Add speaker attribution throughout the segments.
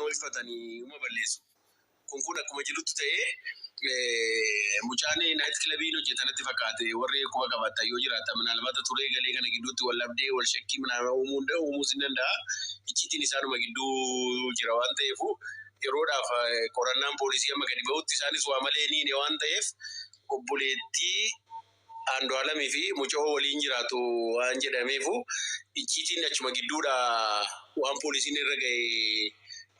Speaker 1: oolfatanii uma balleessu. Kun akkuma jirutti ta'ee, mucaan night clubiin hojjetanatti fakkaate, warri quba qabaatan yoo jiraatan, minaalbaata turee galee kana gidduutti wal dhabdee wal shakkii minaa uumuu uumuus hin danda'a. Icciitiin isaanuma gidduu jira waan ta'eefu, yeroodhaaf qorannaan poolisii amma gadi ba'utti isaanis waa malee niine waan ta'eef, obboleettii Andu'aalamii fi mucoo waliin jiraatu waan jedhameefu, icciitiin achuma gidduudha. Waan poolisiin irra ga'e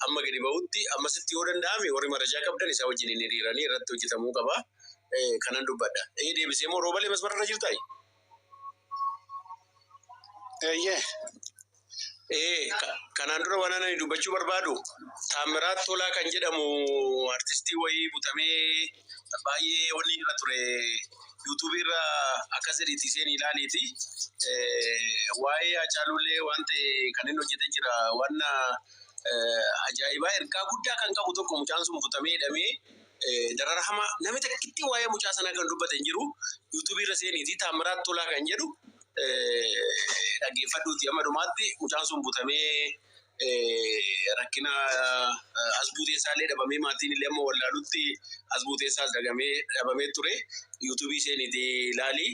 Speaker 1: amma gadi ba'utti, ammasitti yoo danda'ame warri marajaa qabdan isaa wajjin hin hiriiranii irratti hojjetamuu qaba. Kanan dubbadha. Deebisee immoo, Roobalee, masmarra jirtaa?
Speaker 2: Eeyyee.
Speaker 1: Kanaan dura waan ani dubbachuu barbaadu, Taamiraat Tolaa kan jedhamu artistii wayii butamee baay'ee wanni irra ture, YouTubeii irra akkas jedhiiti seen ilaaliiti. Waa'ee Hacaaluullee waan ta'e kan inni hojjetee jira, waan ajaa'ibaa ergaa guddaa kan qabu tokko. Mucaan sun butamee hidhamee darara hamaa, namni takkitti waa'ee mucaa sanaa kan dubbate hin jiru. YouTubeii irra seeniiti Taamiraat Tolaa kan jedhu dhaggeeffadhuuti amma dhumaatti. Mucaan sun butamee rakkina as buutee isaallee dhabamee, maatiin illee amma wallaalutti as buutee isaas dhagamee dhabamee ture. YouTubeii seeniiti ilaali.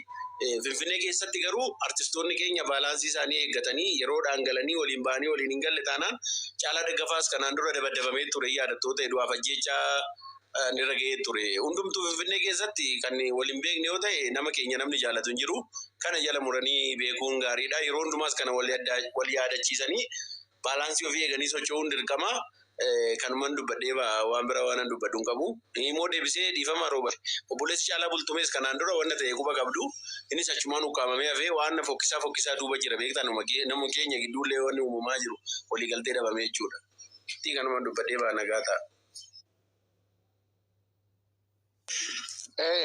Speaker 1: Finfinnee keessatti garuu artistoonni keenya balanceii isaanii eeggatanii yeroodhaan galanii waliin bahanii waliin hin galle taanaan, Caalaa Daggafaas kanaan dura dabaddabamee ture, yaadattoota du'aaf ajjeechaa irra ga'ee ture. Hundumtuu Finfinnee keessatti kan waliin beekne yoo ta'e, nama keenya namni jaalatu hin jiru. Kana jala muranii beekuun gaariidha. Yeroo hundumaas kana wal yaadachiisanii balanceii ofii eeganii socho'uun dirqama. Kanuman dubbadhee waan bira waan dubbadhu hin qabu. Immoo deebisee, dhiifama Rooba. Obboleessi Caalaa Bultumees kanaan dura wanna ta'e quba qabdu. Innis achumaan ukkaamamee hafee waan fokkisaa fokkisaa duuba jira, beektaa, nama keenya gidduullee wanni uumamaa jiru waliigaltee dhabamee jechuudha. Kanuman dubbadhee baa, nagaa ta'a.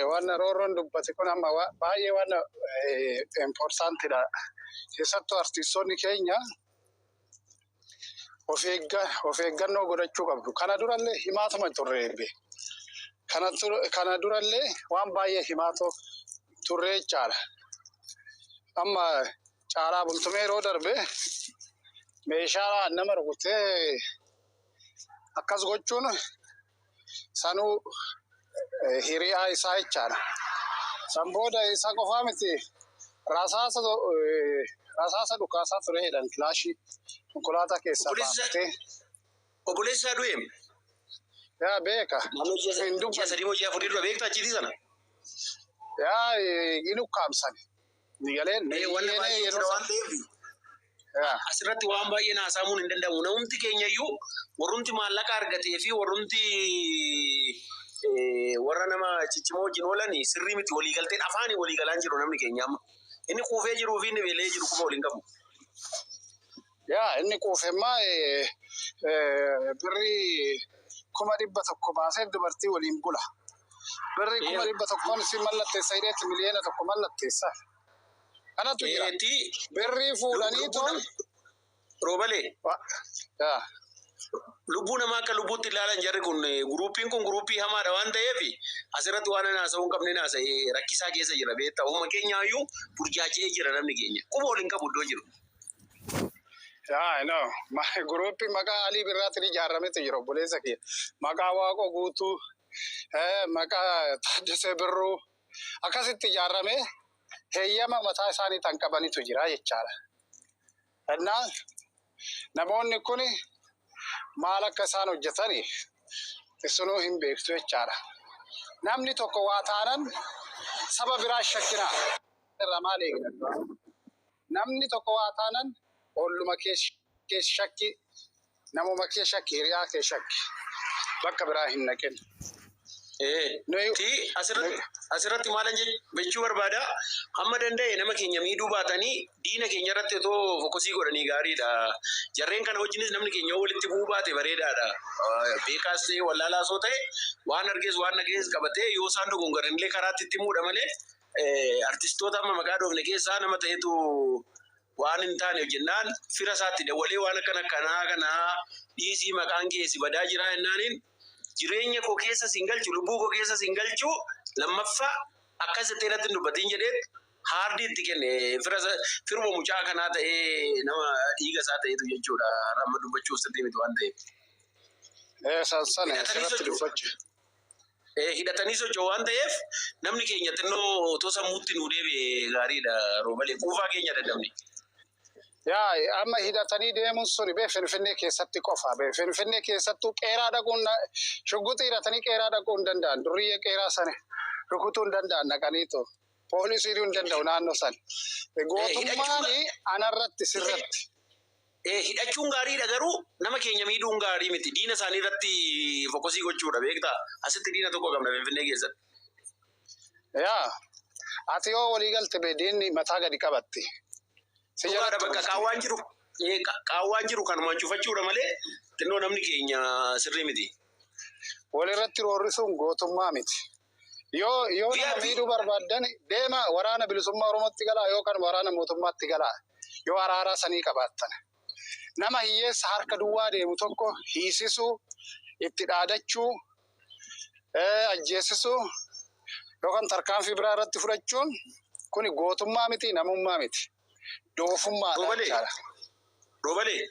Speaker 2: Waan Roorroon dubbate kun amma baay'ee waan importantidha. Keessattuu artistoonni keenya of eeggannoo godhachuu qabdu. Kana durallee himaatuma turre eebbe. Kana durallee waan baay'ee himaatoo turre jechaadha. Amma Caalaa Bultumee yeroo darbe meeshaa nama rukutee akkas gochuun sanuu hiriyaa isaa jechaadha. San booda isa qofaa miti, rasaasa dhukaasaa ture jedhan, kilaashii konkolaataa keessaa baafatee.
Speaker 1: Obboleessi isaa du'eem.
Speaker 2: Yaa, beeka.
Speaker 1: Ji'a 3 moo ji'a 4 dura, beektaa achiitii sana?
Speaker 2: Yaa, hin ukkaamsan. Ni galee
Speaker 1: Wanna baay'ee jira waan ta'eef asirratti waan baay'ee haasa'amuun hin danda'amu. Namumti keenya iyyuu, warrumti maallaqa argatee fi warrumti warra nama ciccimoo wajjin oolan sirrii miti, waliigalteen afaanii waliigalaan jiru namni keenya amma. Inni quufee jiruu fi inni beelee jiru kuma waliin qabu.
Speaker 2: Yaa, inni quufemmaa birrii 100,000 baasee dubartii waliin bula. Birrii 100,000n si mallatteessa hidheetti 1,000,000 mallatteessa. Kanatu jira. Birrii fuudhanii too.
Speaker 1: Roobalee.
Speaker 2: Yaa.
Speaker 1: Lubbuu namaa akka lubbuutti ilaalan jarri kun, groupiin kun groupii hamaadha waan ta'eef, asirratti waan ani haasa'uu hin qabne haasa'ee rakkisaa keessa jira, beektaa. Uumama keenyaayyuu burjaaja'ee jira namni keenya. Quba waliin qabu iddoo jiru.
Speaker 2: Yaa, no. Groupii maqaa Alii Birraatiin ijaarametu jira, obboleessa kiyya. Maqaa Waaqoo Guutuu, maqaa Taaddasee Birruu akkasitti ijaarame, heeyyama mataa isaanii tan qabanitu jira jechaadha. Innaa namoonni kun maal akka isaan hojjetani isinuu hin beektu jechaadha. Namni tokko waa taanan saba biraa shakkinaa. Irraa maal eegna? Namni tokko waa taanan olluma kee shakki, namuma kee shakki, hiriyaa kee shakki. Bakka biraa hin naqin.
Speaker 1: Ti asirratti maalan jechuu barbaada, hamma danda'e nama keenya miidhuu baatanii diina keenya irratti otoo focusii godhanii gaariidha. Jarreen kana wajjinis namni keenya yoo walitti bu'uu baate bareedaadha. Beekaas ta'e wallaalaas yoo ta'e, waan argees waan dhagayees qabatee yoo isaan dogongoran illee karaatti itti himuudha malee, artistoota amma maqaa dhoofne keessaa nama ta'etu waan hin taane hojjennaan fira isaatti dawwalee waan akkana akkanaa kanaa dhiisii, maqaan keessi badaa jira jennaaniin, jireenya koo keessa siin galchu, lubbuu koo keessa siin galchu, lammaffaa akkas jettee natti hin dubbatin jedhee haardii itti kenne. Fira firuma mucaa kanaa ta'ee, nama dhiiga isaa ta'etu jechuudha, amma dubbachuuf sirrii miti waan ta'eef.
Speaker 2: San sana
Speaker 1: Hidhatanii
Speaker 2: asirratti
Speaker 1: socho'u.
Speaker 2: dubbachuu.
Speaker 1: Hidhatanii socho'u waan ta'eef, namni keenya xinnoo otoo sammuutti nuu deebi'e gaariidha, Roobalee. Quufaa keenya dadhabne.
Speaker 2: Yaa, amma hidhatanii deemuun suni bee Finfinnee keessatti qofa. Bee Finfinnee keessattuu qeeraa dhaquun, shugguxii hidhatanii qeeraa dhaquu hin danda'an. Durriyyee qeeraa sana rukutuu hin danda'an dhaqaniitu. Poolisiin hin danda'u naannoo sana. Gootummaan anarratti sirratti.
Speaker 1: Hidhachuun gaariidha, garuu nama keenya miidhuun gaarii miti. Diina isaanii irratti focus gochuudha, beektaa? Asitti diina tokko qabna Finfinnee keessatti.
Speaker 2: Yaa, ati yoo walii galte bee diinni mataa gadi qabatti. Si
Speaker 1: Dhugaadha.
Speaker 2: jalatti
Speaker 1: Bakka
Speaker 2: bulti.
Speaker 1: Qaawwaan jiru kanumaan cufachuudha malee xinnoo namni keenya sirrii miti.
Speaker 2: Walirratti roorrisuun gootummaa miti. Yoo nama miidhuu barbaaddan, deema Waraana Bilisummaa Oromootti galaa yookaan waraana mootummaatti galaa, yoo araaraa sanii qabaattan. Nama hiyyeessa harka duwwaa deemu tokko hiisisuu, itti dhaadachuu, ajjeesisuu yookaan tarkaanfii biraa irratti fudhachuun kuni gootummaa miti, namummaa miti. Doofummaadha
Speaker 1: Roobalee.
Speaker 2: jechaadha.
Speaker 1: Roobalee.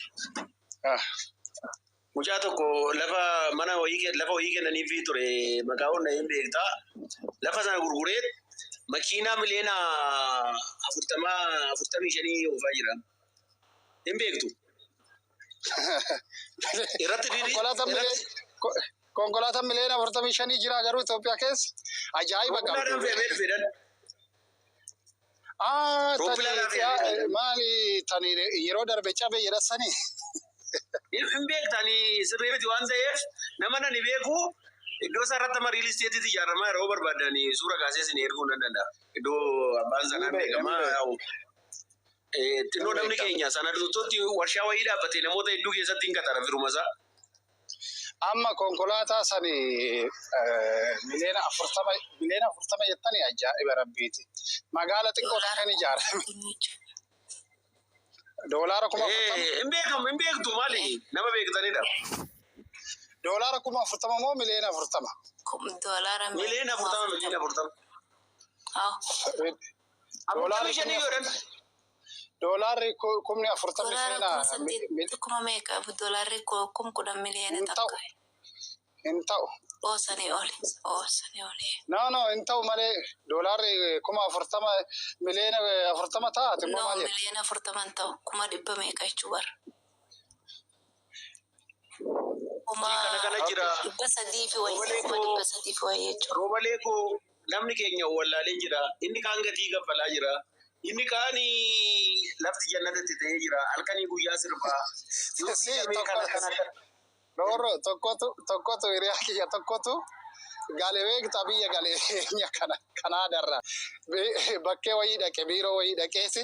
Speaker 1: Mucaa tokko lafa mana wayii, lafa wayii kennaniifii ture, maqaa onna hin beektaa. Lafa sana gurguree makiinaa miliyoona 40, 45 oofaa jira. Hin beektu. Irratti diri.
Speaker 2: Konkolaataan miliyoona 45 jira garuu Itoophiyaa keessa ajaa'iba
Speaker 1: Rooppilaadhaan
Speaker 2: qabdi.
Speaker 1: fe'amee dhufeedhaan.
Speaker 2: Ah, tani
Speaker 1: Rooppilaadhaan fe'amee dhufe.
Speaker 2: Maali, tani yeroo darbe cabe jedhasanii.
Speaker 1: Hin beektanii, sirrii miti waan ta'eef nama nani beeku iddoo isaa irratti amma real estateiitti ijaaramaa yeroo barbaadan suura kaasee isin erguu nan danda'a. Iddoo abbaan sanaa beekamaa. Xinnoo namni keenya sana duttootti warshaa wayii dhaabbatee namoota hedduu keessatti hin qaxara firuma isaa.
Speaker 2: Amma konkolaataa sani miliyoona 40, miliyoona 40 jettanii, ajaa'iba rabbiiti. Magaala xiqqoo kan ijaarame. Doolaara 40,000.
Speaker 1: Hin beekamu, hin beektu, maali nama beektanidha.
Speaker 2: Doolaara 40,000 moo miliyoona 40?
Speaker 3: Doolaara
Speaker 1: Miliyoona 40, miliyoona 40. 45 godhan.
Speaker 2: Doolaarri 40,000
Speaker 3: Doolaara
Speaker 2: seenaa
Speaker 3: 8,000, kuma meeqa? Doolaarri 10,000 miliyoona
Speaker 2: Hin ta'u.
Speaker 3: takka.
Speaker 2: Hin ta'u.
Speaker 3: Oosanii oli. Oosanii oli.
Speaker 2: No, hin ta'u malee doolaarri 40,000 miliyoona 40 taate immoo
Speaker 3: No,
Speaker 2: maal jedhu?
Speaker 3: miliyoona 40 ta'u, kuma dhibba meeqa jechuu bara. Kuma
Speaker 1: Kana kana jira.
Speaker 3: 300 fi wayii, 300,000 fi wayii jechuudha.
Speaker 1: Roobalee koo, namni keenya wallaalee jira. Inni kaan gatii kaffalaa jira. Inni kaan lafti jannatatti ta'ee jira. Halkanii guyyaa sirbaa. Yoo
Speaker 2: Si,
Speaker 1: miidhamee kana kana kana.
Speaker 2: Roorro tokkotu, hiriyaa kiyya tokkotu galee, beektaa, biyya galee kana Kanaadarra bakkee wayii dhaqe, biiroo wayii dhaqeeti.